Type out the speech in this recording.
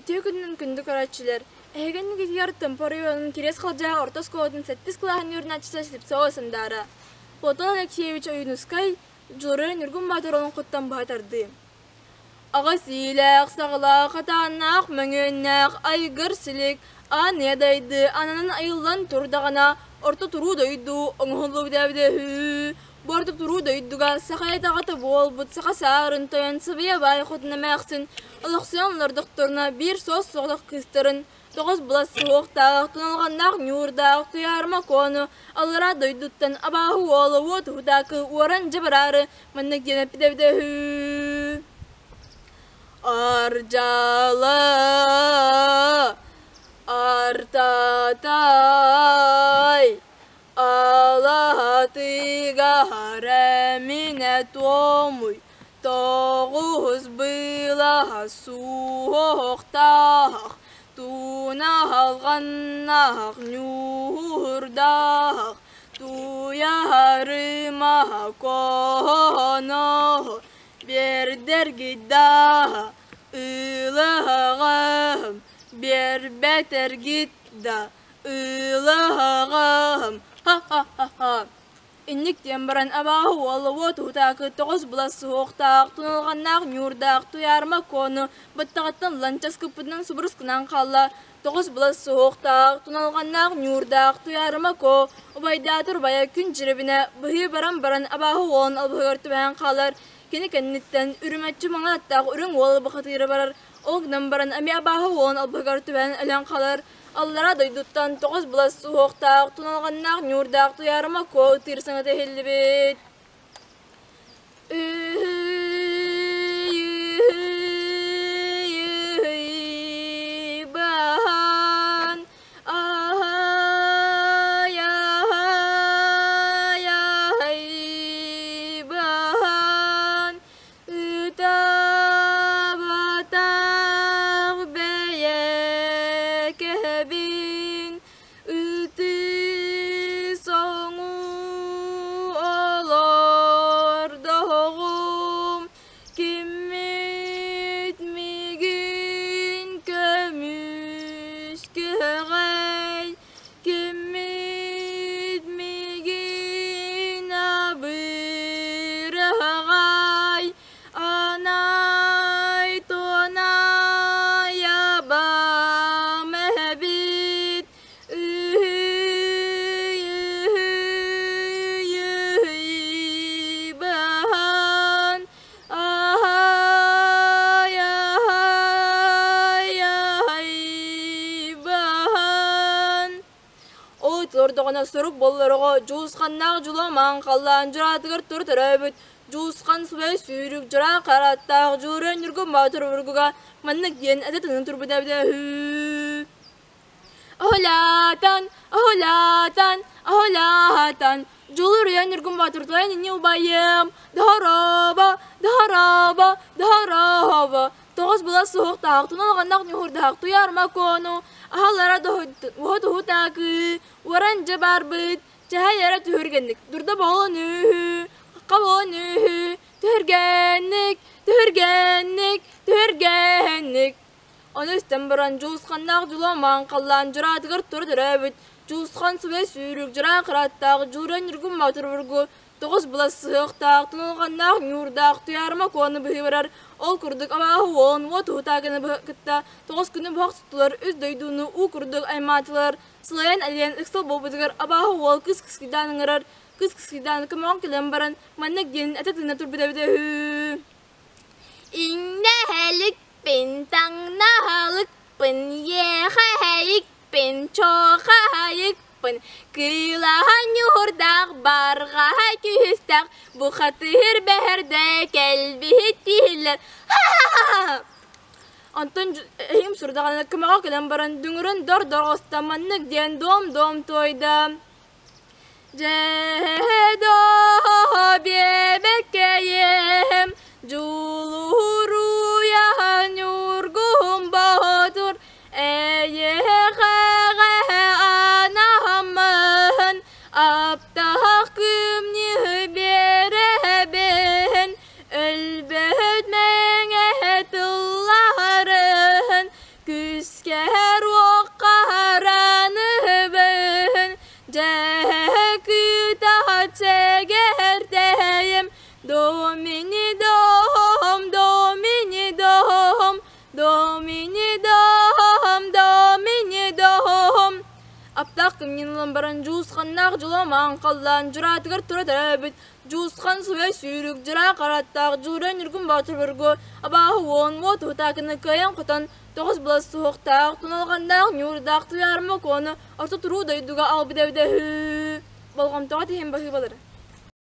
Үтүө күнүнэн күндү көрөөччүлэр! Эһиги иннигитигэр Томпо оройуонун Кириэс Халдьаа орто оскуолатын сэттис кылааһын үөрэнээччитэ Слепцова Сандаара, Платон Алексеевич Ойуунускай, Дьулуруйар Ньургун Боотур олоҥхоттон быһа тардыы. Аҕыс иилээх, саҕалаах, хатааннаах, мөҥүөннээх, айгыр силик, аан ийэ дайды ананан айыллан турдаҕына, орто туруу дойду оҥоһуллубута эбитэ үһү. Бу орто туруу дойдуга саха айдаҕата буолбут саха саарын тойон сыбыйа баай хотун эмээхсин олохсуйан олордохторуна биир суос-соҕотох кыыстарын тоҕус былас суһуохтаах, туналҕаннаах ньуурдаах Туйаарыма Куону аллараа дойдуттан абааһы уола уот уһутаакы уоран дьэ бараары маннык диэн эппитэ эбитэ үһү. Ардьала артатай алаһатыгар эминэ туомуй тоҕус былаһа суохтаах тунаһалҕаннаах ньуурдаах Туйаарыма коно биэрдэргит-даа, ылаҕаһым, биэрбэтэргит да, ылаҕаһым, ха-ха-ха-ха. Инник диэн баран абааһы уола уот уһутаакы тоҕус былас суһуохтаах, туналҕаннаах ньуурдаах Туйаарыма Куону баттаҕыттан ланчас кыппытынан субурус гынан хаалла. Тоҕус былас суһуохтаах, туналҕаннаах ньуурдаах Туйаарыма Куо убайдаатар убайа күн дьирибинэ быһыы баран баран абааһы уолун албаһыгар түбэһэн хаалар. Кини кэнниттэн үрүмэччи маҥан аттаах үрүҥ уол бухатыыра барар. Ол гынан баран эмиэ абааһы уолун албаһыгар түбэһэн өлөн хаалар. Аллараа дойдуттан тоҕус былас суһуохтаах, туналҕаннаах ньуурдаах Туйаарыма Куо ытыыр саҥата иһиллибит. Үһүй-үһүй-үһүй, баһан, аһай-аһай-аһай, баһан, ытаабатах бэйэкэбин Ытыы соҥуу олордоҕум, киммит миигин көмүскүөҕэй, киммит миигин абырыаҕай, анай туонай абам эбит Үһүй-үһүй-үһүй, аһай-аһай-аһай, баһан. Ол олордоҕуна сурук боллороҕо Дьулусханнаах Дьулуомаан халлаан дьураатыгар тур төрөөбүт Дьулусхан субай сүүрүк дьураа хараттаах Дьулуруйан Ньургун Боотур обургуга маннык диэн этэ тыынан турбута эбитэ үһү. Оһолаатан, оһолаатан, оһолаатан, Дьулуруйан Ньургун Боотур туойан инни убайым, Дорообо, дорообо, дорообо, тоҕус була суһуохтаах, туналҕаннаах ньуһурдаах туйаарма куону, аһаллара уһа-туһутаакыы, уоран дьэ барбыт, чэһэй эрэ түһүргэнник, дурда буолан үһү, хахха буолан үһү, түһүргэнник, түһүргэнник, түһүргэнник. Ону истэн баран Дьулусханнаах Дьулуомаан халлаан дьураатыгар тура төрөөбүт Дьулусхан субай сүүрүк дьураа кырааттаах Дьуура Ньургун Боотурбургу тоҕус былас сыһыахтаах, тунулҕаннаах ньуурдаах Туйаарыма Куону быһыы барар. Ол курдук абааһы уолун уот уһутаакыны кытта тоҕус күнү быһах туттулар, үс дойдуну уу курдук аймаатылар. Сылайан элийэн ыксал буолбутугар абааһы уол кыс кыскыйдаан ыҥырар, кыс кыскыйдаан көмөҕө кэлэн баран маннык диэн этэ тыына турбут эбитэ үһү. Иҥнэһэликпин, таҥнаһалыкпын, иэхэһэйикпин, чоохаһайыкпын, кыылаһа ньуурдаах, барҕаһа күһүстээх, бухатыыр бэһэрдэ кэлбиһит тиһиллэр. Ха-ха-ха! Онтон эһиим сурдаҕына көмөҕө кэлэн баран дүҥүрүн дор-дор оста маннык диэн дуом-дуом туойда. Дьэ-доо биэбэккэйиэм, дьулуруйа Ньургуһун Боотур, эйиэхэҕэ анааммын, аптаах күмньү биэрэбин, өлбөт мэҥэ тылларын, бэртэйим Домини дом, домини дом, домини дом, домини дом. Аптаах кымньыын ылан баран дьуусханнаах дьоло-маан халлаан дьураатыгар тура төрөөбүт Дьуусхан суйа сүүрүк дьураа хараттаах Дьуура Ньургун Боотурбургу абааһы уон уот уһутаакыны кыайан-хотон тоҕус былас суһуохтаах туналҕаннаах ньуурдаах Туйаарыма Куону орто туруу дойдуга аҕалбыт эбитэ үһү. Болҕомтоҕо тиһэн баһыыбалары.